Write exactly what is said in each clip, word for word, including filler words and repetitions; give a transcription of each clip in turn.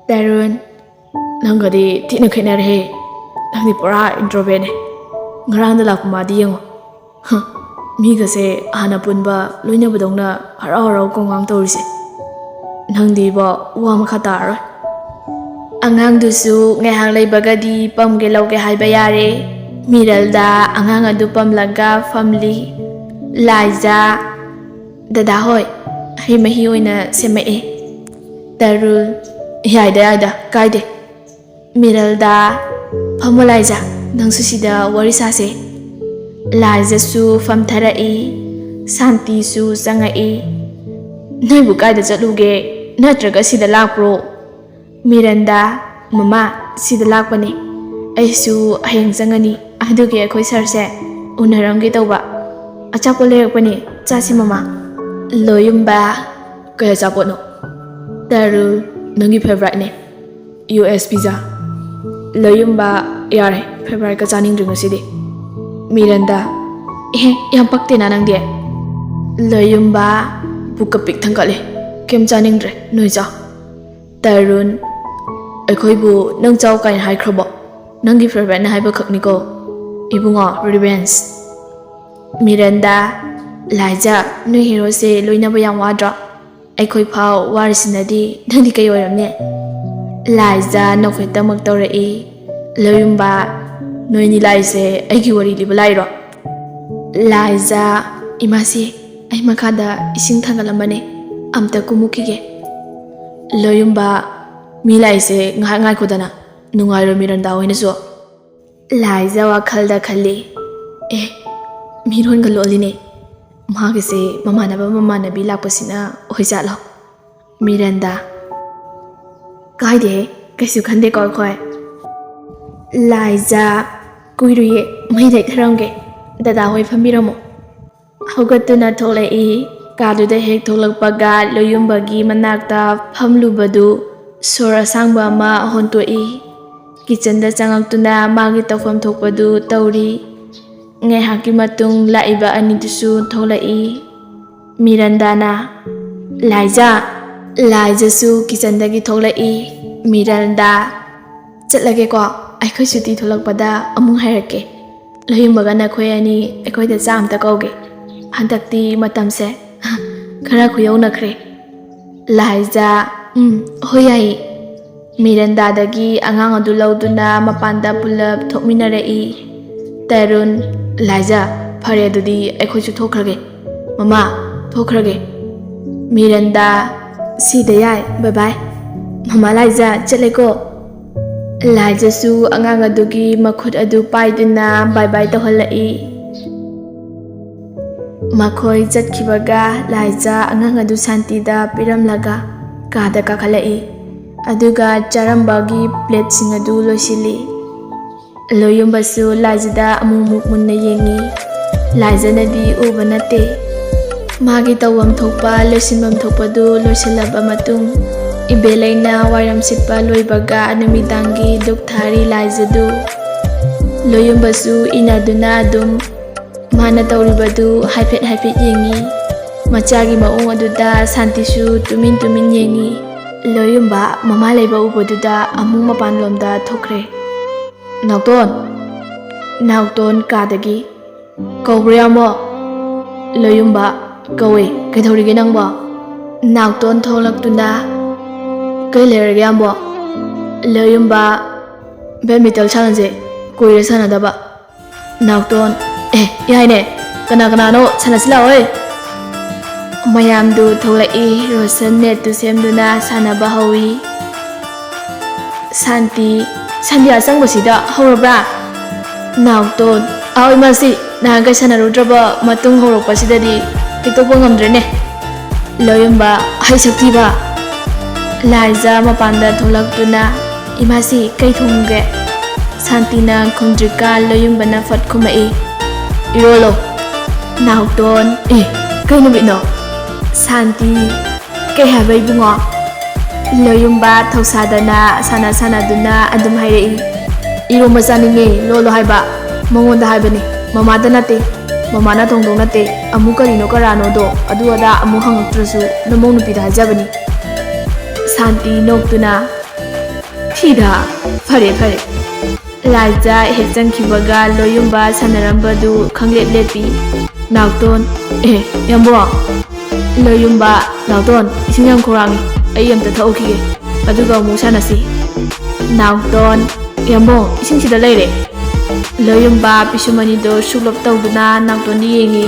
ꯇꯔꯨꯟ, ꯅꯪꯒꯗꯤ ꯊꯤꯅ ꯈꯦꯠꯅꯔꯦꯍꯦ꯫ ꯅꯪꯗꯤ ꯄꯨꯔꯥ introvertꯅꯦ꯫ ꯉꯔꯥꯡꯗ ꯂꯥꯛꯄ ꯃꯥꯗꯤ ꯌꯦꯡꯉꯣ꯫ ꯍ, ꯃꯤꯒꯁꯦ ꯍꯥꯟꯅ ꯄꯨꯟꯕ ꯂꯣꯏꯅꯕꯗꯧꯅ ꯍꯔꯥꯎ ꯍꯔꯥꯎ ꯀꯣꯡꯉꯥꯡ ꯇꯧꯔꯤꯁꯦ꯫ ꯅꯪꯗꯤꯕꯣ ꯋꯥ ꯃꯈꯥ ꯇꯥꯔꯔꯣꯏ꯫ ꯑꯉꯥꯡꯗꯨꯁꯨ ꯉꯥꯏꯍꯥꯛ ꯂꯩꯕꯒꯗꯤ ꯄꯝꯒꯦ ꯂꯧꯒꯦ ꯍꯥꯏꯕ ꯌꯥꯔꯦ꯫ ꯃꯤꯔꯜꯗ ꯑꯉꯥꯡ ꯑꯗꯨ ꯄꯝꯂꯒ ꯐꯝꯂꯤ꯫ ꯂꯥꯏꯖꯥ, "ꯗꯗꯥ ꯍꯣꯏ, ꯍꯩ ꯃꯍꯤ ꯑꯣꯏꯅ ꯁꯦꯝꯃꯛꯑꯦ꯫" ꯇꯔꯨꯜ, "ꯌꯥꯏꯗ ꯌꯥꯏꯗ, ꯀꯥꯏꯗꯦ꯫" ꯃꯤꯔꯜꯗ, "ꯐꯝꯃꯣ ꯂꯥꯏꯖꯥ, ꯅꯪꯁꯨ ꯁꯤꯗ ꯋꯥꯔꯤ ꯁꯥꯁꯦ꯫" ꯂꯥꯏꯖꯥꯁꯨ ꯐꯝꯊꯔꯛꯏ꯫ ꯁꯥꯟꯇꯤꯁꯨ ꯆꯪꯉꯛꯏ꯫ "ꯅꯣꯏꯕꯨ ꯀꯥꯏꯗ ꯆꯠꯂꯨꯒꯦ? ꯅꯠꯇ꯭ꯔꯒ ꯁꯤꯗ ꯂꯥꯛꯄ꯭ꯔꯣ?" ꯃꯤꯔꯟꯗꯥ, "ꯃꯃꯥ, ꯁꯤꯗ ꯂꯥꯛꯄꯅꯦ꯫ ꯑꯩꯁꯨ ꯍꯌꯦꯡ ꯆꯪꯉꯅꯤ, ꯑꯗꯨꯒꯤ ꯑꯩꯈꯣꯏ ꯁꯥꯔꯁꯦ ꯎꯅꯔꯝꯒꯦ ꯇꯧꯕ꯫ ꯑꯆꯥꯄꯣꯠ ꯂꯩꯔꯛꯄꯅꯦ, ꯆꯥꯁꯤ ꯃꯃꯥ꯫" ꯂꯣꯌꯨꯝꯕ, "ꯀꯩ ꯑꯆꯥꯄꯣꯠꯅꯣ?" ꯇꯔꯨꯜ, "ꯅꯪꯒꯤ favouriteꯅꯦ, ꯌꯨ ꯑꯦꯁ ꯄꯤꯖꯥ꯫" ꯂꯣꯌꯨꯝꯕ, "ꯌꯥꯔꯦ, favouriteꯀ ꯆꯥꯅꯤꯡꯗ꯭ꯔꯦ ꯉꯁꯤꯗꯤ꯫" ꯃꯤꯔꯟꯗꯥ, "ꯑꯦꯍꯦ, ꯌꯥꯝ ꯄꯛꯇꯦꯅ ꯅꯪꯗꯤ꯫" ꯂꯣꯌꯨꯝꯕ, ꯄꯨꯛꯀ ꯄꯤꯛ ꯊꯟꯒꯠꯂꯦ, "ꯀꯩꯝ ꯆꯥꯅꯤꯡꯗ꯭ꯔꯦ, ꯅꯣꯏ ꯆꯥꯎ꯫" ꯇꯔꯨꯟ, "ꯑꯩꯈꯣꯏꯕꯨ ꯅꯪ ꯆꯥꯎ ꯀꯥꯏꯅ ꯍꯥꯏꯈ꯭ꯔꯕꯣ? ꯅꯪꯒꯤ favouriteꯅ ꯍꯥꯏꯕꯈꯛꯅꯤꯀꯣ, ꯏꯕꯨꯡꯉꯣ, revenge꯫" ꯃꯤꯔꯟꯗꯥ, "ꯂꯥꯏꯖꯥ, ꯅꯣꯏ ꯍꯦꯔꯣꯁꯦ ꯂꯣꯏꯅꯕ ꯌꯥꯝ ꯋꯥꯗ꯭ꯔꯣ? ꯑꯩꯈꯣꯏ ꯐꯥꯎ ꯋꯥꯔꯤꯁꯤꯅꯗꯤ ꯅꯪꯗꯤ ꯀꯩ ꯑꯣꯏꯔꯝꯅꯤ?" ꯂꯥꯏꯖꯥ ꯅꯣꯛꯐꯦꯠꯇꯃꯛ ꯇꯧꯔꯛꯏ꯫ ꯂꯣꯌꯨꯝꯕ, "ꯅꯣꯏꯅꯤ ꯂꯥꯛꯏꯁꯦ ꯑꯩꯒꯤ ꯋꯥꯔꯤ ꯂꯤꯕ ꯂꯥꯛꯏꯔꯣ?" ꯂꯥꯏꯖꯥ, "ꯏꯃꯥꯁꯤ, ꯑꯩ ꯃꯈꯥꯗ ꯏꯁꯤꯡ ꯊꯥꯡꯒꯠꯂꯝꯕꯅꯦ, ꯑꯝꯇ ꯀꯨꯝꯃꯨꯈꯤꯒꯦ꯫" ꯂꯣꯌꯨꯝꯕ, "ꯃꯤ ꯂꯥꯛꯏꯁꯦ ꯉꯥꯏꯍꯥꯛ ꯉꯥꯏꯈꯣꯗꯅ, ꯅꯨꯡꯉꯥꯏꯔꯣꯏ ꯃꯤꯔꯟꯗꯥ ꯍꯣꯏꯅꯁꯨ꯫" ꯂꯥꯏꯖꯥ ꯋꯥꯈꯜꯗ ꯈꯜꯂꯤ, "ꯑꯦ, ꯃꯤꯔꯣꯟꯒ ꯂꯣꯜꯂꯤꯅꯦ꯫ ꯃꯥꯒꯤꯁꯦ ꯃꯃꯥꯟꯅꯕ ꯃꯃꯥꯟꯅꯕꯤ ꯂꯥꯛꯄꯁꯤꯅ ꯑꯣꯏꯖꯥꯠꯂꯣ?" ꯃꯤꯔꯟꯗꯥ, "ꯀꯥꯏꯗꯦꯍꯦ, ꯀꯩꯁꯨ ꯈꯟꯗꯦꯀꯣ ꯑꯩꯈꯣꯏ꯫" ꯂꯥꯏꯖꯥ, "ꯀꯨꯏꯔꯨꯏꯌꯦ, ꯃꯩ ꯂꯩꯊꯔꯝꯒꯦ, ꯗꯗꯥ ꯍꯣꯏ ꯐꯝꯕꯤꯔꯝꯃꯣ꯫" ꯍꯧꯒꯠꯇꯨꯅ ꯊꯣꯛꯂꯛꯏ꯫ ꯀꯥꯗꯨꯗ ꯍꯦꯛ ꯊꯣꯛꯂꯛꯄꯒ ꯂꯣꯌꯨꯝꯕꯒꯤ ꯃꯅꯥꯛꯇ ꯐꯝꯂꯨꯕꯗꯨ ꯁꯣꯔ ꯑꯁꯥꯡꯕ ꯑꯃ ꯍꯣꯟꯇꯣꯛꯏ꯫ ꯀꯤꯆꯟꯗ ꯆꯪꯉꯛꯇꯨꯅ ꯃꯥꯒꯤ ꯇꯧꯐꯝ ꯊꯣꯛꯄꯗꯨ ꯇꯧꯔꯤ꯫ ꯉꯥꯏꯍꯥꯛꯀꯤ ꯃꯇꯨꯡ ꯂꯥꯛꯏꯕ ꯑꯅꯤꯗꯨꯁꯨ ꯊꯣꯛꯂꯛꯏ꯫ ꯃꯤꯔꯟꯗꯥꯅ, "ꯂꯥꯏꯖꯥ!" ꯂꯥꯏꯖꯥꯁꯨ ꯀꯤꯆꯟꯗꯒꯤ ꯊꯣꯛꯂꯛꯏ꯫ ꯃꯤꯔꯟꯗꯥ, ꯆꯠꯂꯒꯦꯀꯣ꯫ ꯑꯩꯈꯣꯏ ꯁꯨꯇꯤ ꯊꯣꯛꯂꯛꯄꯗ ꯑꯃꯨꯛ ꯍꯥꯏꯔꯛꯀꯦ꯫ ꯂꯣꯌꯨꯝꯕꯒ ꯅꯈꯣꯏ ꯑꯅꯤ ꯑꯩꯈꯣꯏꯗ ꯆꯥꯛ ꯑꯝꯇ ꯀꯧꯒꯦ꯫ ꯍꯟꯗꯛꯇꯤ ꯃꯇꯝꯁꯦ ꯈꯔ ꯈꯨꯌꯧꯅꯈ꯭ꯔꯦ꯫ ꯂꯥꯏꯖꯥ, ꯎꯝ, ꯍꯣꯏ, ꯌꯥꯏꯌꯦ꯫ ꯃꯤꯔꯟꯗꯥꯗꯒꯤ ꯑꯉꯥꯡ ꯑꯗꯨ ꯂꯧꯗꯨꯅ ꯃꯄꯥꯟꯗ ꯄꯨꯂꯞ ꯊꯣꯛꯃꯤꯟꯅꯔꯛꯏ꯫ ꯇꯔꯨꯟ, ꯂꯥꯏꯖꯥ, ꯐꯔꯦ, ꯑꯗꯨꯗꯤ ꯑꯩꯈꯣꯏꯁꯨ ꯊꯣꯛꯈ꯭ꯔꯒꯦ꯫ ꯃꯃꯥ, ꯊꯣꯛꯈ꯭ꯔꯒꯦ꯫ ꯃꯤꯔꯟꯗꯥ, ꯁꯤꯗ ꯌꯥꯏ, ꯕꯥꯏ ꯕꯥꯏ꯫ ꯃꯃꯥ ꯂꯥꯏꯖꯥ, ꯆꯠꯂꯦꯀꯣ꯫ ꯂꯥꯏꯖꯥꯁꯨ ꯑꯉꯥꯡ ꯑꯗꯨꯒꯤ ꯃꯈꯨꯠ ꯑꯗꯨ ꯄꯥꯏꯗꯨꯅ ꯕꯥꯏ ꯕꯥꯏ ꯇꯧꯍꯜꯂꯛꯏ꯫ ꯃꯈꯣꯏ ꯆꯠꯈꯤꯕꯒ ꯂꯥꯏꯖꯥ ꯑꯉꯥꯡ ꯑꯗꯨ ꯁꯥꯟꯇꯤꯗ ꯄꯤꯔꯝꯂꯒ ꯀꯥꯗ ꯀꯥꯈꯠꯂꯛꯏ꯫ ꯑꯗꯨꯒ ꯆꯥꯔꯝꯕꯒꯤ ꯄ꯭ꯂꯦꯠꯁꯤꯡ ꯑꯗꯨ ꯂꯣꯏꯁꯤꯜꯂꯤ꯫ ꯂꯣꯌꯨꯝꯕꯁꯨ ꯂꯥꯏꯖꯥꯗ ꯑꯃꯨꯛꯃꯨꯛ ꯃꯨꯟꯅ ꯌꯦꯡꯉꯤ꯫ ꯂꯥꯏꯖꯥꯅꯗꯤ ꯎꯕ ꯅꯠꯇꯦ꯫ ꯃꯥꯒꯤ ꯇꯧꯐꯝ ꯊꯣꯛꯄ, ꯂꯣꯏꯁꯤꯟꯐꯝ ꯊꯣꯛꯄꯗꯨ ꯂꯣꯏꯁꯤꯜꯂꯕ ꯃꯇꯨꯡ, ꯏꯕꯦꯂꯩꯅ ꯋꯥꯏꯔꯝ ꯁꯤꯠꯄ ꯂꯣꯏꯕꯒ ꯅꯨꯃꯤꯗꯥꯡꯒꯤ ꯙꯨꯞ ꯊꯥꯔꯤ ꯂꯥꯏꯖꯥꯗꯨ꯫ ꯂꯣꯌꯨꯝꯕꯁꯨ ꯏꯟꯅꯗꯨꯅ ꯑꯗꯨꯝ ꯃꯥꯅ ꯇꯧꯔꯤꯕꯗꯨ ꯍꯥꯏꯐꯦꯠ ꯍꯥꯏꯐꯦꯠ ꯌꯦꯡꯉꯤ꯫ ꯃꯆꯥꯒꯤ ꯃꯑꯣꯡ ꯑꯗꯨꯗ ꯁꯥꯟꯇꯤꯁꯨ ꯇꯨꯃꯤꯟ ꯇꯨꯃꯤꯟ ꯌꯦꯡꯉꯤ꯫ ꯂꯣꯌꯨꯝꯕ ꯃꯃꯥ ꯂꯩꯕ ꯎꯕꯗꯨꯗ ꯑꯃꯨꯛ ꯃꯄꯥꯟꯂꯣꯝꯗ ꯊꯣꯛꯈ꯭ꯔꯦ꯫ "ꯅꯥꯎꯇꯣꯟ! ꯅꯥꯎꯇꯣꯟ!" ꯀꯥꯗꯒꯤ ꯀꯧꯕ꯭ꯔꯥ, ꯌꯥꯝꯕꯣ? ꯂꯣꯌꯨꯝꯕ ꯀꯧꯋꯦ꯫ "ꯀꯩꯗꯧꯔꯤꯒꯦ ꯅꯪꯕꯣ?" ꯅꯥꯎꯇꯣꯟ ꯊꯣꯛꯂꯛꯇꯨꯅ, "ꯀꯩ ꯂꯩꯔꯒꯦ, ꯌꯥꯝꯕꯣ?" ꯂꯣꯌꯨꯝꯕ, "ꯕꯦꯗꯃꯤꯟꯇꯟ ꯁꯥꯟꯅꯁꯦ, ꯀꯨꯏꯔꯦ ꯁꯥꯟꯅꯗꯕ꯫" ꯅꯥꯎꯇꯣꯟ, "ꯑꯦ, ꯌꯥꯏꯅꯦ, ꯀꯅꯥ ꯀꯅꯥꯅꯣ ꯁꯥꯟꯅꯁꯤ ꯂꯥꯛꯑꯣꯏ꯫" ꯃꯌꯥꯝꯗꯨ ꯊꯣꯛꯂꯛꯏ, ꯔꯣꯁꯟ ꯅꯦꯠꯇꯨ ꯁꯦꯝꯗꯨꯅ ꯁꯥꯟꯅꯕ ꯍꯧꯏ꯫ ꯁꯥꯟꯇꯤ, "ꯁꯟꯙ꯭ꯌꯥ ꯆꯪꯕꯁꯤꯗ ꯍꯧꯔꯕ꯭ꯔꯥ?" ꯅꯥꯎꯇꯣꯟ, "ꯑꯥꯎ ꯏꯃꯥꯁꯤ, ꯅꯍꯥꯟꯈꯩ ꯁꯥꯟꯅꯔꯨꯗ꯭ꯔꯕ ꯃꯇꯨꯡ ꯍꯧꯔꯛꯄꯁꯤꯗꯗꯤ ꯍꯦꯛꯇꯣꯛꯄ ꯉꯝꯗ꯭ꯔꯦꯅꯦ꯫" ꯂꯣꯌꯨꯝꯕ, "ꯍꯩ ꯁꯛꯊꯤꯕ!" ꯂꯥꯏꯖꯥ ꯃꯄꯥꯟꯗ ꯊꯣꯛꯂꯛꯇꯨꯅ, "ꯏꯃꯥꯁꯤ, ꯀꯩ ꯊꯣꯡꯒꯦ?" ꯁꯥꯟꯇꯤꯅ ꯈꯨꯝꯗ꯭ꯔꯤꯀꯥꯟ ꯂꯣꯌꯨꯝꯕꯅ ꯐꯠ ꯈꯨꯝꯃꯛꯏ, "ꯏꯔꯣꯜꯂꯣ꯫" ꯅꯥꯎꯇꯣꯟ, "ꯑꯦ, ꯀꯩ ꯅꯨꯃꯤꯠꯅꯣ?" ꯁꯥꯟꯇꯤ, "ꯀꯩ ꯍꯥꯏꯕ ꯏꯕꯨꯡꯉꯣ?" ꯂꯣꯌꯨꯝꯕ ꯊꯧꯁꯥꯗꯅ ꯁꯥꯟꯅ ꯁꯥꯟꯅꯗꯨꯅ ꯑꯗꯨꯝ ꯍꯥꯏꯔꯛꯏ, "ꯏꯔꯣꯝꯕ ꯆꯥꯅꯤꯡꯉꯦ, ꯂꯣꯜꯂꯣ ꯍꯥꯏꯕ ꯃꯉꯣꯟꯗ ꯍꯥꯏꯕꯅꯤ, ꯃꯃꯥꯗ ꯅꯠꯇꯦ꯫ ꯃꯃꯥꯅ ꯊꯣꯡꯗꯧ ꯅꯠꯇꯦ꯫ ꯑꯃꯨꯛ ꯀꯔꯤꯅꯣ ꯀꯔꯥꯅꯣꯗꯣ ꯑꯗꯨ ꯑꯗꯥ ꯑꯃꯨꯛ ꯍꯪꯉꯛꯇ꯭ꯔꯁꯨ ꯅꯃꯧ ꯅꯨꯄꯤꯗ ꯍꯥꯏꯖꯕꯅꯤ꯫" ꯁꯥꯟꯇꯤ ꯅꯣꯛꯇꯨꯅ, ꯁꯤꯗ꯫ ꯐꯔꯦ, ꯐꯔꯦ꯫ ꯂꯥꯏꯖ ꯍꯦꯛ ꯆꯪꯈꯤꯕꯒ ꯂꯣꯌꯨꯝꯕ ꯁꯥꯟꯅꯔꯝꯕꯗꯨ ꯈꯪꯂꯦꯞ ꯂꯦꯞꯄꯤ꯫ ꯅꯥꯎꯇꯣꯟ, ꯑꯦ, ꯌꯥꯝꯕꯣ꯫ ꯂꯣꯌꯨꯝꯕ, ꯅꯥꯎꯇꯣꯟ, ꯏꯁꯤꯡ ꯌꯥꯝ ꯈꯧꯔꯥꯡꯉꯤ꯫ ꯑꯩ ꯑꯝꯇ ꯊꯛꯎꯈꯤꯒꯦ꯫ ꯑꯗꯨꯒ ꯑꯃꯨꯛ ꯁꯥꯟꯅꯁꯤ꯫ ꯅꯥꯎꯇꯣꯟ, ꯌꯥꯝꯕꯣ, ꯏꯁꯤꯡꯁꯤꯗ ꯂꯩꯔꯦ꯫ ꯂꯣꯌꯨꯝꯕ ꯄꯤꯁꯨꯝ ꯑꯅꯤꯗꯨ ꯁꯨꯛꯂꯞ ꯇꯧꯗꯨꯅ ꯅꯥꯎꯇꯣꯟꯗ ꯌꯦꯡꯉꯤ꯫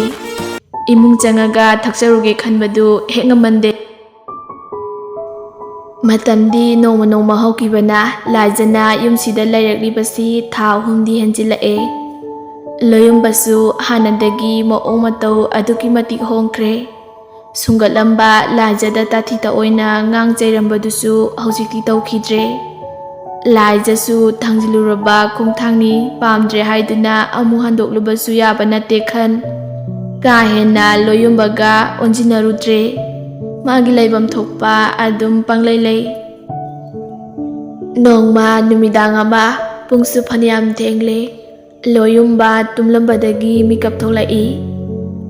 ꯏꯃꯨꯡ ꯆꯪꯉꯒ ꯊꯛꯆꯔꯨꯒꯦ ꯈꯟꯕꯗꯨ ꯍꯦꯛ ꯉꯝꯃꯟꯗꯦ꯫ ꯃꯇꯝꯗꯤ ꯅꯣꯡꯃ ꯅꯣꯡꯃ ꯍꯧꯈꯤꯕꯅ ꯂꯥꯏꯖꯅ ꯌꯨꯝꯁꯤꯗ ꯂꯩꯔꯛꯂꯤꯕꯁꯤ ꯊꯥ ꯑꯍꯨꯝꯗꯤ ꯍꯦꯟꯖꯤꯜꯂꯛꯑꯦ꯫ ꯂꯣꯌꯨꯝꯕꯁꯨ ꯍꯥꯟꯅꯗꯒꯤ ꯃꯑꯣꯡ ꯃꯇꯧ ꯑꯗꯨꯛꯀꯤ ꯃꯇꯤꯛ ꯍꯣꯡꯈ꯭ꯔꯦ꯫ ꯁꯨꯡꯒꯠꯂꯝꯕ ꯂꯥꯏꯖꯗ ꯇꯥꯊꯤ ꯇꯑꯣꯏꯅ ꯉꯥꯡ ꯆꯩꯔꯝꯕꯗꯨꯁꯨ ꯍꯧꯖꯤꯛꯇꯤ ꯇꯧꯈꯤꯗ꯭ꯔꯦ꯫ ꯂꯥꯏꯖꯁꯨ ꯊꯥꯡꯖꯤꯜꯂꯨꯔꯕ ꯈꯣꯡꯊꯥꯡꯅꯤ ꯄꯥꯝꯗ꯭ꯔꯦ ꯍꯥꯏꯗꯨꯅ ꯑꯃꯨꯛ ꯍꯟꯗꯣꯛꯂꯨꯕꯁꯨ ꯌꯥꯕ ꯅꯠꯇꯦ ꯈꯟ꯫ ꯀꯥ ꯍꯦꯟꯅ ꯂꯣꯌꯨꯝꯕꯒ ꯑꯣꯟꯁꯤꯟꯅꯔꯨꯗ꯭ꯔꯦ꯫ ꯃꯥꯒꯤ ꯂꯩꯐꯝ ꯊꯣꯛꯄ ꯑꯗꯨꯝ ꯄꯪꯂꯩ ꯂꯩ꯫ ꯅꯣꯡꯃ ꯅꯨꯃꯤꯗꯥꯡ ꯑꯃ, ꯄꯨꯡꯁꯨ ꯐꯅꯌꯥꯝ ꯊꯦꯡꯂꯦ, ꯂꯣꯌꯨꯝꯕ ꯇꯨꯝꯂꯝꯕꯗꯒꯤ ꯃꯤꯀꯞ ꯊꯣꯛꯂꯛꯏ꯫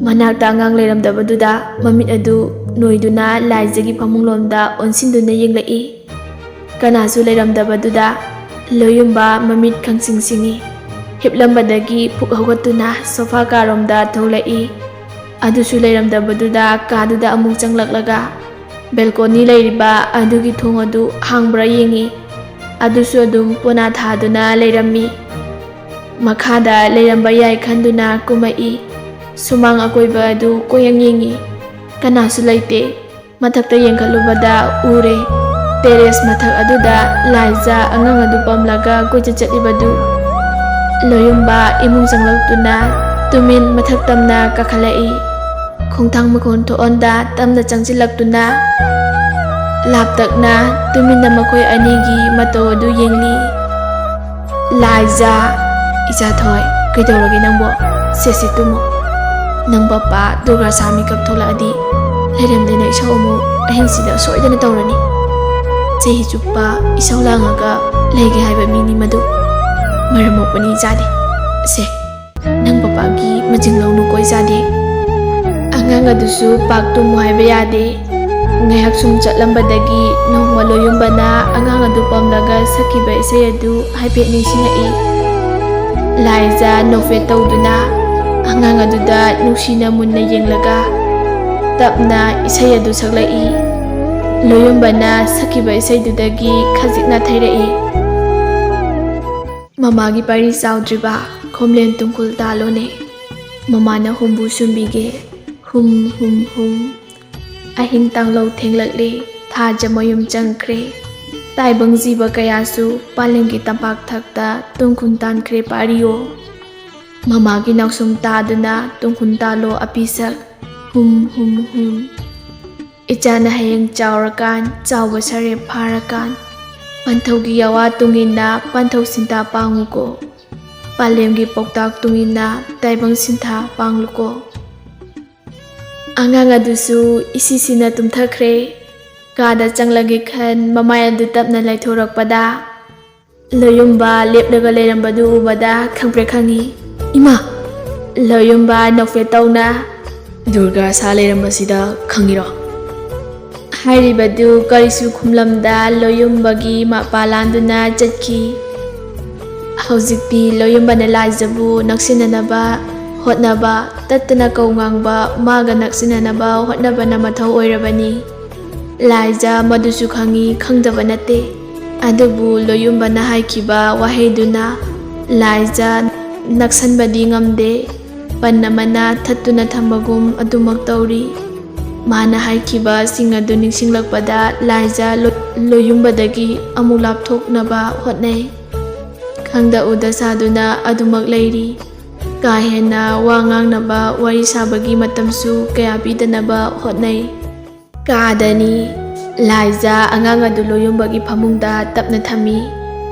ꯃꯅꯥꯛꯇ ꯑꯉꯥꯡ ꯂꯩꯔꯝꯗꯕꯗꯨꯗ ꯃꯃꯤꯠ ꯑꯗꯨ ꯅꯣꯏꯗꯨꯅ ꯂꯥꯏꯖꯒꯤ ꯐꯃꯨꯡꯂꯣꯝꯗ ꯑꯣꯟꯁꯤꯟꯗꯨꯅ ꯌꯦꯡꯂꯛꯏ꯫ ꯀꯅꯥꯁꯨ ꯂꯩꯔꯝꯗꯕꯗꯨꯗ ꯂꯣꯌꯨꯝꯕ ꯃꯃꯤꯠ ꯈꯪꯁꯤꯡ ꯁꯤꯡꯏ꯫ ꯍꯤꯞꯂꯝꯕꯗꯒꯤ ꯐꯨꯛ ꯍꯧꯒꯠꯇꯨꯅ ꯁꯣꯐꯥ ꯀꯥꯔꯣꯝꯗ ꯊꯣꯛꯂꯛꯏ꯫ ꯑꯗꯨꯁꯨ ꯂꯩꯔꯝꯗꯕꯗꯨꯗ ꯀꯥꯗꯨꯗ ꯑꯃꯨꯛ ꯆꯪꯂꯛꯂꯒ ꯕꯦꯜꯀꯣꯅꯤ ꯂꯩꯔꯤꯕ ꯑꯗꯨꯒꯤ ꯊꯣꯡ ꯑꯗꯨ ꯍꯥꯡꯕ꯭ꯔꯥ ꯌꯦꯡꯏ꯫ ꯑꯗꯨꯁꯨ ꯑꯗꯨꯝ ꯄꯣꯅꯥ ꯊꯥꯗꯨꯅ ꯂꯩꯔꯝꯃꯤ꯫ ꯃꯈꯥꯗ ꯂꯩꯔꯝꯕ ꯌꯥꯏ ꯈꯟꯗꯨꯅ ꯀꯨꯝꯃꯛꯏ꯫ ꯁꯨꯃꯥꯡ ꯑꯀꯣꯏꯕ ꯑꯗꯨ ꯀꯣꯏꯌꯦꯡ ꯌꯦꯡꯏ꯫ ꯀꯅꯥꯁꯨ ꯂꯩꯇꯦ꯫ ꯃꯊꯛꯇ ꯌꯦꯡꯈꯠꯂꯨꯕꯗ ꯎꯔꯦ꯫ ꯇꯦꯔꯦꯁ ꯃꯊꯛ ꯑꯗꯨꯗ ꯂꯥꯏꯖ ꯑꯉꯥꯡ ꯑꯗꯨ ꯄꯝꯂꯒ ꯀꯣꯏꯆꯠ ꯆꯠꯂꯤꯕꯗꯨ꯫ ꯂꯣꯌꯨꯝꯕ ꯏꯃꯨꯡ ꯆꯪꯂꯛꯇꯨꯅ ꯇꯨꯃꯤꯟ ꯃꯊꯛ ꯇꯝꯅ ꯀꯥꯈꯠꯂꯛꯏ꯫ ꯈꯣꯡꯊꯥꯡ ꯃꯈꯣꯟ ꯊꯣꯛꯍꯟꯗ ꯇꯞꯅ ꯆꯪꯁꯤꯜꯂꯛꯇꯨꯅ ꯂꯥꯞꯇꯛꯅ ꯇꯨꯃꯤꯟꯅ ꯃꯈꯣꯏ ꯑꯅꯤꯒꯤ ꯃꯇꯧ ꯑꯗꯨ ꯌꯦꯡꯂꯤ꯫ ꯂꯥꯏꯖꯥ, ꯏꯆꯥꯊꯣꯏ, ꯀꯩꯗꯧꯔꯒꯦ ꯅꯪꯕꯣ? ꯁꯦ, ꯁꯦ, ꯇꯨꯝꯃꯣ꯫ ꯅꯪ ꯄꯄꯥ ꯗꯨꯔꯒꯥ ꯁꯥ ꯃꯤꯀꯞ ꯊꯣꯛꯂꯛꯑꯗꯤ ꯂꯩꯔꯝꯗꯅ ꯏꯁꯧ ꯑꯃꯨꯛ ꯑꯍꯤꯡꯁꯤꯗ ꯁꯣꯏꯗꯅ ꯇꯧꯔꯅꯤ꯫ ꯆꯍꯤ ꯆꯨꯞꯄ ꯏꯁꯧ ꯂꯥꯡꯉꯒ ꯂꯩꯒꯦ ꯍꯥꯏꯕ ꯃꯤꯅꯤ ꯃꯗꯨ꯫ ꯃꯔꯝ ꯃꯣꯛꯄꯅꯤ ꯏꯆꯥꯗꯤ꯫ ꯁꯦ, ꯅꯪ ꯄꯄꯥꯒꯤ ꯃꯆꯤꯡ ꯂꯧꯅꯨꯀꯣ ꯏꯆꯥꯗꯤ꯫ ꯑꯉꯥꯡ ꯑꯗꯨꯁꯨ ꯄꯥꯛ ꯇꯨꯝꯃꯨ ꯍꯥꯏꯕ ꯌꯥꯗꯦ꯫ ꯉꯥꯏꯍꯥꯛ ꯁꯨꯝ ꯆꯠꯂꯝꯕꯗꯒꯤ ꯅꯣꯡꯃ ꯂꯣꯌꯨꯝꯕꯅ ꯑꯉꯥꯡ ꯑꯗꯨ ꯄꯝꯂꯒ ꯁꯛꯈꯤꯕ ꯏꯁꯩ ꯑꯗꯨ ꯍꯥꯏꯐꯦꯠ ꯅꯤꯡꯁꯤꯡꯂꯛꯏ꯫ ꯂꯥꯏꯖꯥ ꯅꯣꯛꯐꯦꯠ ꯇꯧꯗꯨꯅ ꯑꯉꯥꯡ ꯑꯗꯨꯗ ꯅꯨꯡꯁꯤꯅ ꯃꯨꯟꯅ ꯌꯦꯡꯂꯒ ꯇꯞꯅ ꯏꯁꯩ ꯑꯗꯨ ꯁꯛꯂꯛꯏ꯫ ꯂꯣꯌꯨꯝꯕꯅ ꯁꯛꯈꯤꯕ ꯏꯁꯩꯗꯨꯗꯒꯤ ꯈꯖꯤꯛ ꯅꯥꯊꯩꯔꯛꯏ꯫ ꯃꯃꯥꯒꯤ ꯄꯥꯔꯤ ꯆꯥꯎꯗ꯭ꯔꯤꯕ ꯈꯣꯝꯂꯦꯟ ꯇꯨꯡꯈꯨꯜ ꯇꯥꯂꯣꯅꯦ꯫ ꯃꯃꯥꯅ ꯍꯨꯝꯕꯨ ꯁꯨꯝꯕꯤꯒꯦ꯫ ꯍꯨꯝ ꯍꯨꯝ ꯍꯨꯝ꯫ ꯑꯍꯤꯡ ꯇꯥꯡꯂꯧ ꯊꯦꯡꯂꯛꯂꯦ꯫ ꯊꯥꯖ ꯃꯌꯨꯝ ꯆꯪꯈ꯭ꯔꯦ꯫ ꯇꯥꯏꯕꯪ ꯖꯤꯕ ꯀꯌꯥꯁꯨ ꯄꯥꯂꯦꯝꯒꯤ ꯇꯝꯄꯥꯛ ꯊꯛꯇ ꯇꯨꯡꯈꯨꯜ ꯇꯥꯟꯈ꯭ꯔꯦ ꯄꯥꯔꯤꯌꯣ꯫ ꯃꯃꯥꯒꯤ ꯅꯥꯎꯁꯨꯝ ꯇꯥꯗꯨꯅ ꯇꯨꯡꯈꯨꯜ ꯇꯥꯂꯣ ꯑꯄꯤꯁꯛ꯫ ꯍꯨꯝ ꯍꯨꯝ ꯍꯨꯝ꯫ ꯏꯆꯥꯅ ꯍꯌꯦꯡ ꯆꯥꯎꯔꯀꯥꯟ, ꯆꯥꯎꯕ ꯁꯔꯦꯞ ꯐꯥꯔꯀꯥꯟ, ꯄꯟꯊꯧꯒꯤ ꯌꯥꯋꯥ ꯇꯨꯡꯏꯟꯅ ꯄꯟꯊꯧ ꯁꯤꯟꯊꯥ ꯄꯥꯡꯉꯨꯀꯣ꯫ ꯄꯥꯂꯦꯝꯒꯤ ꯄꯥꯎꯇꯥꯛ ꯇꯨꯡꯏꯟꯅ ꯇꯥꯏꯕꯪ ꯁꯤꯟꯊꯥ ꯄꯥꯡꯂꯨꯀꯣ꯫ ꯑꯉꯥꯡ ꯑꯗꯨꯁꯨ ꯏꯁꯤꯁꯤꯅ ꯇꯨꯝꯊꯈ꯭ꯔꯦ꯫ ꯀꯥꯗ ꯆꯪꯂꯒꯦ ꯈꯟ ꯃꯃꯥꯏ ꯑꯗꯨ ꯇꯞꯅ ꯂꯩꯊꯣꯔꯛꯄꯗ, ꯂꯣꯌꯨꯝꯕ ꯂꯦꯞꯂꯒ ꯂꯩꯔꯝꯕꯗꯨ ꯎꯕꯗ ꯈꯪꯄ꯭ꯔꯦꯛ ꯈꯪꯉꯤ꯫ ꯏꯃꯥ! ꯂꯣꯌꯨꯝꯕ ꯅꯣꯛꯐꯦꯠ ꯇꯧꯅ, "ꯗꯨꯔꯒꯥ ꯁꯥ ꯂꯩꯔꯝꯕꯁꯤꯗ ꯈꯪꯉꯤꯔꯣ?" ꯍꯥꯏꯔꯤꯕꯗꯨ ꯀꯔꯤꯁꯨ ꯈꯨꯝꯂꯝꯗ ꯂꯣꯌꯨꯝꯕꯒꯤ ꯃꯄꯥ ꯂꯥꯟꯗꯨꯅ ꯆꯠꯈꯤ꯫ ꯍꯧꯖꯤꯛꯇꯤ ꯂꯣꯌꯨꯝꯕꯅ ꯂꯥꯏꯖꯕꯨ ꯅꯛꯁꯤꯟꯅꯅꯕ ꯍꯣꯠꯅꯕ, ꯇꯠꯇꯅ ꯀꯧ ꯉꯥꯡꯕ, ꯃꯥꯒ ꯅꯛꯁꯤꯟꯅꯅꯕ ꯍꯣꯠꯅꯕꯅ ꯃꯊꯧ ꯑꯣꯏꯔꯕꯅꯤ꯫ ꯂꯥꯏꯖ ꯃꯗꯨꯁꯨ ꯈꯪꯏ, ꯈꯪꯗꯕ ꯅꯠꯇꯦ꯫ ꯑꯗꯨꯕꯨ ꯂꯣꯌꯨꯝꯕꯅ ꯍꯥꯏꯈꯤꯕ ꯋꯥꯍꯩꯗꯨꯅ ꯂꯥꯏꯖ ꯅꯛꯁꯟꯕꯗꯤ ꯉꯝꯗꯦ꯫ ꯄꯟ ꯑꯃꯅ ꯊꯠꯇꯨꯅ ꯊꯝꯕꯒꯨꯝ ꯑꯗꯨꯃꯛ ꯇꯧꯔꯤ꯫ ꯃꯥꯅ ꯍꯥꯏꯈꯤꯕꯁꯤꯡ ꯑꯗꯨ ꯅꯤꯡꯁꯤꯡꯂꯛꯄꯗ ꯂꯥꯏꯖ ꯂꯣ-, ꯂꯣꯌꯨꯝꯕꯗꯒꯤ ꯑꯃꯨꯛ ꯂꯥꯞꯊꯣꯛꯅꯕ ꯍꯣꯠꯅꯩ꯫ ꯈꯪꯗ ꯎꯗ ꯁꯥꯗꯨꯅ ꯑꯗꯨꯃꯛ ꯂꯩꯔꯤ꯫ ꯀꯥ ꯍꯦꯟꯅ ꯋꯥ ꯉꯥꯡꯅꯕ, ꯋꯥꯔꯤ ꯁꯥꯕꯒꯤ ꯃꯇꯝꯁꯨ ꯀꯌꯥ ꯄꯤꯗꯅꯕ ꯍꯣꯠꯅꯩ꯫ ꯀꯥꯗꯅꯤ꯫ ꯂꯥꯏꯖ ꯑꯉꯥꯡ ꯑꯗꯨ ꯂꯣꯌꯨꯝꯕꯒꯤ ꯐꯃꯨꯡꯗ ꯇꯞꯅ ꯊꯝꯃꯤ꯫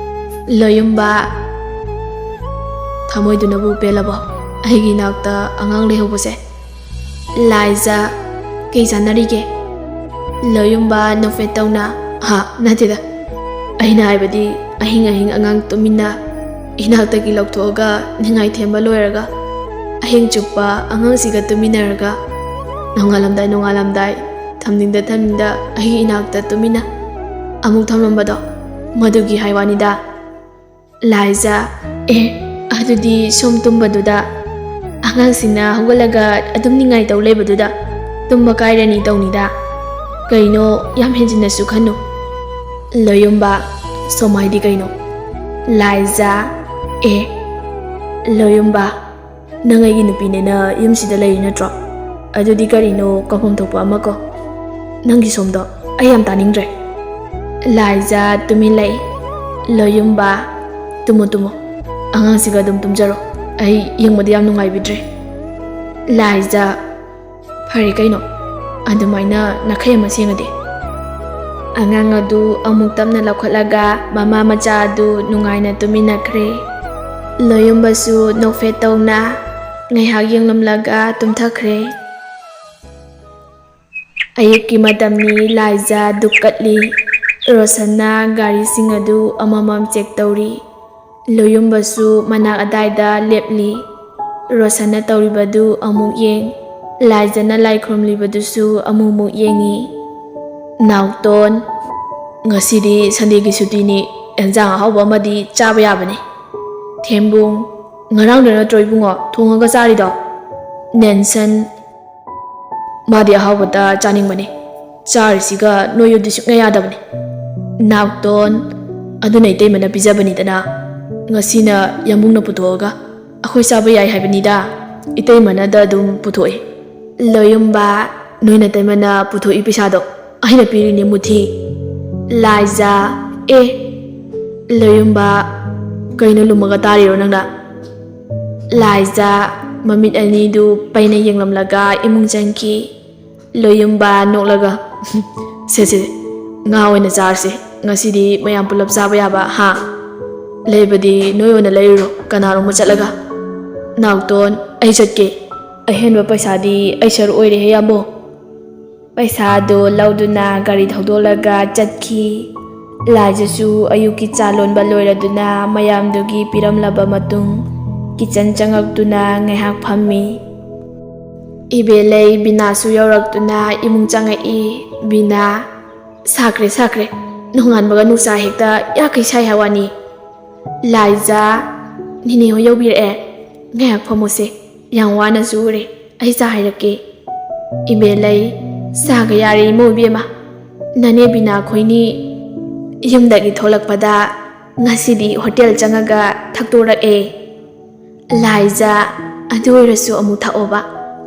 ꯂꯣꯌꯨꯝꯕ, ꯊꯃꯣꯏꯗꯨꯅꯕꯨ ꯄꯦꯜꯂꯕꯣ? ꯑꯩꯒꯤ ꯏꯅꯥꯛꯇ ꯑꯉꯥꯡ ꯂꯩꯍꯧꯕꯁꯦ꯫ ꯂꯥꯏꯖ, ꯀꯩ ꯆꯥꯟꯅꯔꯤꯒꯦ? ꯂꯣꯌꯨꯝꯕ ꯅꯣꯛꯐꯦꯠ ꯇꯧꯅ, ꯍꯥ, ꯅꯠꯇꯦꯗ꯫ ꯑꯩꯅ ꯍꯥꯏꯕꯗꯤ ꯑꯍꯤꯡ ꯑꯍꯤꯡ ꯑꯉꯥꯡ ꯇꯨꯃꯤꯟꯅ ꯏꯅꯥꯛꯇꯒꯤ ꯂꯧꯊꯣꯛꯑꯒ ꯅꯤꯡꯉꯥꯏ ꯊꯦꯝꯕ ꯂꯣꯏꯔꯒ ꯑꯍꯤꯡ ꯆꯨꯞꯄ ꯑꯉꯥꯡꯁꯤꯒ ꯇꯨꯃꯤꯟꯅꯔꯒ ꯅꯣꯡꯉꯥꯜꯂꯝꯗꯥꯏ ꯅꯣꯡꯉꯥꯜꯂꯝꯗꯥꯏ ꯊꯝꯅꯤꯡꯗ ꯊꯝꯅꯤꯡꯗ ꯑꯩꯒꯤ ꯏꯅꯥꯛꯇ ꯇꯨꯃꯤꯟꯅ ꯑꯃꯨꯛ ꯊꯝꯂꯝꯕꯗꯣ, ꯃꯗꯨꯒꯤ ꯍꯥꯏ ꯋꯥꯅꯤꯗ꯫ ꯂꯥꯏꯖꯥ, ꯑꯦ, ꯑꯗꯨꯗꯤ ꯁꯣꯝ ꯇꯨꯝꯕꯗꯨꯗ ꯑꯉꯥꯡꯁꯤꯡꯅ ꯍꯧꯒꯠꯂꯒ ꯑꯗꯨꯝ ꯅꯤꯡꯉꯥꯏ ꯇꯧ ꯂꯩꯕꯗꯨꯗ ꯇꯨꯝꯕ ꯀꯥꯏꯔꯅꯤ ꯇꯧꯅꯤꯗ꯫ ꯀꯩꯅꯣ, ꯌꯥꯝ ꯍꯦꯟꯖꯤꯟꯅꯁꯨ ꯈꯟꯅꯨ꯫ ꯂꯣꯌꯨꯝꯕ, ꯁꯣꯝ ꯍꯥꯏꯗꯤ ꯀꯩꯅꯣ? ꯂꯥꯏꯖꯥ, ꯑꯦ, ꯂꯣꯌꯨꯝꯕ, ꯅꯪ ꯑꯩꯒꯤ ꯅꯨꯄꯤꯅꯦꯅ ꯌꯨꯝꯁꯤꯗ ꯂꯩꯔꯤ ꯅꯠꯇ꯭ꯔꯣ? ꯑꯗꯨꯗꯤ ꯀꯔꯤꯅꯣ ꯀꯧꯐꯝ ꯊꯣꯛꯄ ꯑꯃ ꯀꯧ꯫ ꯅꯪꯒꯤ ꯁꯣꯝꯗꯣ ꯑꯩ ꯌꯥꯝ ꯇꯥꯅꯤꯡꯗ꯭ꯔꯦ꯫ ꯂꯥꯏꯖꯥ ꯇꯨꯃꯤꯟ ꯂꯩ꯫ ꯂꯣꯌꯨꯝꯕ, ꯇꯨꯝꯃꯣ ꯇꯨꯝꯃꯣ꯫ ꯑꯉꯥꯡꯁꯤꯒ ꯑꯗꯨꯝ ꯇꯨꯝꯖꯔꯣ꯫ ꯑꯩ ꯌꯦꯡꯕꯗ ꯌꯥꯝ ꯅꯨꯡꯉꯥꯏꯕꯤꯗ꯭ꯔꯦ꯫ ꯂꯥꯏꯖꯥ, ꯐꯔꯦ ꯀꯩꯅꯣ, ꯑꯗꯨꯃꯥꯏꯅ ꯅꯥꯈꯩ ꯑꯃ ꯁꯦꯡꯉꯗꯤ꯫ ꯑꯉꯥꯡ ꯑꯗꯨ ꯑꯃꯨꯛ ꯇꯞꯅ ꯂꯧꯈꯠꯂꯒ ꯃꯃꯥ ꯃꯆꯥ ꯑꯗꯨ ꯅꯨꯡꯉꯥꯏꯅ ꯇꯨꯃꯤꯟꯅꯈ꯭ꯔꯦ꯫ ꯂꯣꯌꯨꯝꯕꯁꯨ ꯅꯣꯛꯐꯦꯠ ꯇꯧꯅ ꯉꯥꯏꯍꯥꯛ ꯌꯦꯡꯂꯝꯂꯒ ꯇꯨꯝꯊꯈ꯭ꯔꯦ꯫ ꯑꯌꯨꯛꯀꯤ ꯃꯇꯝꯅꯤ, ꯂꯥꯏꯖꯥ ꯗꯨꯛ ꯀꯠꯂꯤ꯫ ꯔꯣꯁꯟꯅ ꯒꯥꯔꯤꯁꯤꯡ ꯑꯗꯨ ꯑꯃꯃꯝ ꯆꯦꯛ ꯇꯧꯔꯤ꯫ ꯂꯣꯌꯨꯝꯕꯁꯨ ꯃꯅꯥꯛ ꯑꯗꯥꯏꯗ ꯂꯦꯞꯂꯤ꯫ ꯔꯣꯁꯟꯅ ꯇꯧꯔꯤꯕꯗꯨ ꯑꯃꯨꯛ ꯌꯦꯡ, ꯂꯥꯏꯖꯥꯅ ꯂꯥꯏ ꯈꯨꯔꯨꯝꯂꯤꯕꯗꯨꯁꯨ ꯑꯃꯨꯛꯃꯨꯛ ꯌꯦꯡꯉꯤ꯫ ꯅꯥꯎꯇꯣꯟ, ꯉꯁꯤꯗꯤ ꯁꯟꯗꯦꯒꯤ ꯁꯨꯇꯤꯅꯤ, ꯑꯦꯟꯖꯥꯡ ꯑꯍꯥꯎꯕ ꯑꯃꯗꯤ ꯆꯥꯕ ꯌꯥꯕꯅꯤ꯫ ꯊꯦꯝꯕꯨꯡ, ꯉꯔꯥꯡꯗ ꯅꯠꯇ꯭ꯔꯣ ꯏꯕꯨꯡꯉꯣ ꯊꯣꯡꯉꯒ ꯆꯥꯔꯤꯗꯣ? ꯅꯦꯟꯁꯟ, ꯃꯥꯗꯤ ꯑꯍꯥꯎꯕꯇ ꯆꯥꯅꯤꯡꯕꯅꯤ꯫ ꯆꯥꯔꯤꯁꯤꯒ ꯅꯣꯏꯌꯨꯗꯤ ꯁꯨꯛꯌꯥ ꯌꯥꯗꯕꯅꯤ꯫ ꯅꯥꯎꯇꯣꯟ, ꯑꯗꯨꯅ ꯏꯇꯩꯃꯅ ꯄꯤꯖꯕꯅꯤꯗꯅ꯫ ꯉꯁꯤꯅ ꯌꯥꯝꯕꯨꯡꯅ ꯄꯨꯊꯣꯛꯑꯒ ꯑꯩꯈꯣꯏ ꯆꯥꯕ ꯌꯥꯏ ꯍꯥꯏꯕꯅꯤꯗ꯫ ꯏꯇꯩꯃꯅꯗ ꯑꯗꯨꯝ ꯄꯨꯊꯣꯛꯑꯦ꯫ ꯂꯣꯌꯨꯝꯕ, ꯅꯣꯏ ꯅꯇꯩꯃꯅ ꯄꯨꯊꯣꯛꯏ ꯄꯩꯁꯥꯗꯣ ꯑꯩꯅ ꯄꯤꯔꯤꯅꯦ ꯃꯨꯊꯤ꯫ ꯂꯥꯏꯖꯥ, ꯑꯦ, ꯂꯣꯌꯨꯝꯕ, ꯀꯩꯅꯣ ꯂꯨꯝꯃꯒ ꯇꯥꯔꯤꯔꯣ ꯅꯪꯅ? ꯂꯥꯏꯖꯥ ꯃꯃꯤꯠ ꯑꯅꯤꯗꯨ ꯄꯩꯅ ꯌꯦꯡꯂꯝꯂꯒ ꯏꯃꯨꯡ ꯆꯪꯈꯤ꯫ ꯂꯣꯌꯨꯝꯕ ꯅꯣꯛꯂꯒ, "ꯁꯦ, ꯁꯦ, ꯉꯥ ꯑꯣꯏꯅ ꯆꯥꯔꯁꯦ꯫ ꯉꯁꯤꯗꯤ ꯃꯌꯥꯝ ꯄꯨꯂꯞ ꯆꯥꯕ ꯌꯥꯕ, ꯍꯥ? ꯂꯩꯕꯗꯤ ꯅꯣꯏ ꯑꯣꯏꯅ ꯂꯩꯔꯨꯔꯣ, ꯀꯅꯥꯅꯣꯝꯃ ꯆꯠꯂꯒ꯫" ꯅꯥꯎꯇꯣꯟ, "ꯑꯩ ꯆꯠꯀꯦ꯫ ꯑꯍꯦꯟꯕ ꯄꯩꯁꯥꯗꯤ ꯑꯩ ꯁꯔꯨꯛ ꯑꯣꯏꯔꯦꯍꯦ, ꯌꯥꯝꯕꯨꯡ꯫" ꯄꯩꯁꯥꯗꯣ ꯂꯧꯗꯨꯅ ꯒꯥꯔꯤ ꯊꯧꯗꯣꯛꯂꯒ ꯆꯠꯈꯤ꯫ ꯂꯥꯏꯖꯥꯁꯨ ꯑꯌꯨꯛꯀꯤ ꯆꯥ ꯂꯣꯟꯕ ꯂꯣꯏꯔꯗꯨꯅ ꯃꯌꯥꯝꯗꯨꯒꯤ ꯄꯤꯔꯝꯂꯕ ꯃꯇꯨꯡ ꯀꯤꯆꯟ ꯆꯪꯉꯛꯇꯨꯅ ꯉꯥꯏꯍꯥꯛ ꯐꯝꯃꯤ꯫ ꯏꯕꯦꯂꯩ ꯕꯤꯅꯥꯁꯨ ꯌꯧꯔꯛꯇꯨꯅ ꯏꯃꯨꯡ ꯆꯪꯉꯛꯏ꯫ ꯕꯤꯅꯥ, "ꯁꯥꯈ꯭ꯔꯦ, ꯁꯥꯈ꯭ꯔꯦ꯫ ꯅꯣꯡꯉꯥꯟꯕꯒ ꯅꯨꯡꯁꯥ ꯍꯦꯛꯇ ꯌꯥꯛꯈꯩ ꯁꯥꯏ ꯍꯥꯏ ꯋꯥꯅꯤ꯫ ꯂꯥꯏꯖꯥ, ꯅꯦꯅꯦ ꯍꯣꯏ ꯌꯧꯕꯤꯔꯛꯑꯦ꯫ ꯉꯥꯏꯍꯥꯛ ꯐꯝꯃꯣꯁꯦ꯫ ꯌꯥꯝ ꯋꯥꯅꯁꯨ ꯎꯔꯦ꯫ ꯑꯩ ꯆꯥ ꯍꯥꯏꯔꯛꯀꯦ꯫" ꯏꯕꯦꯂꯩ, "ꯆꯥꯒ ꯌꯥꯔꯦ ꯏꯃꯧ ꯏꯕꯦꯝꯃ꯫ ꯅꯅꯦ ꯕꯤꯅꯥ ꯈꯣꯏꯅꯤ ꯌꯨꯝꯗꯒꯤ ꯊꯣꯛꯂꯛꯄꯗ ꯉꯁꯤꯗꯤ ꯍꯣꯇꯦꯜ ꯆꯪꯉꯒ ꯊꯛꯇꯣꯔꯛꯑꯦ꯫" ꯂꯥꯏꯖꯥ, "ꯑꯗꯨ ꯑꯣꯏꯔꯁꯨ ꯑꯃꯨꯛ ꯊꯛꯑꯣꯕ꯫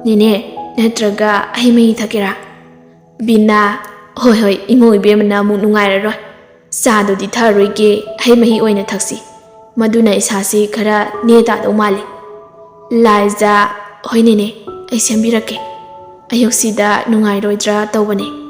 ꯅꯦꯅꯦ, ꯅꯠꯇ꯭ꯔꯒ ꯍꯩ ꯃꯍꯤ ꯊꯛꯀꯦꯔꯥ?" ꯕꯤꯅꯥ, "ꯍꯣꯏ, ꯍꯣꯏ, ꯏꯃꯧ ꯏꯕꯦꯝꯃꯅ ꯑꯃꯨꯛ ꯅꯨꯡꯉꯥꯏꯔꯔꯣꯏ꯫ ꯆꯥꯗꯨꯗꯤ ꯊꯛꯑꯔꯣꯏꯒꯦ, ꯍꯩ ꯃꯍꯤ ꯑꯣꯏꯅ ꯊꯛꯁꯤ꯫ ꯃꯗꯨꯅ ꯏꯁꯥꯁꯤ ꯈꯔ ꯅꯦ ꯇꯥꯗꯧ ꯃꯥꯜꯂꯤ꯫" ꯂꯥꯏꯖꯥ, "ꯍꯣꯏ ꯅꯦꯅꯦ, ꯑꯩ ꯁꯦꯝꯕꯤꯔꯛꯀꯦ꯫ ꯑꯌꯨꯛꯁꯤꯗ ꯅꯨꯡꯉꯥꯏꯔꯣꯏꯗ꯭ꯔꯥ ꯇꯧꯕꯅꯦ꯫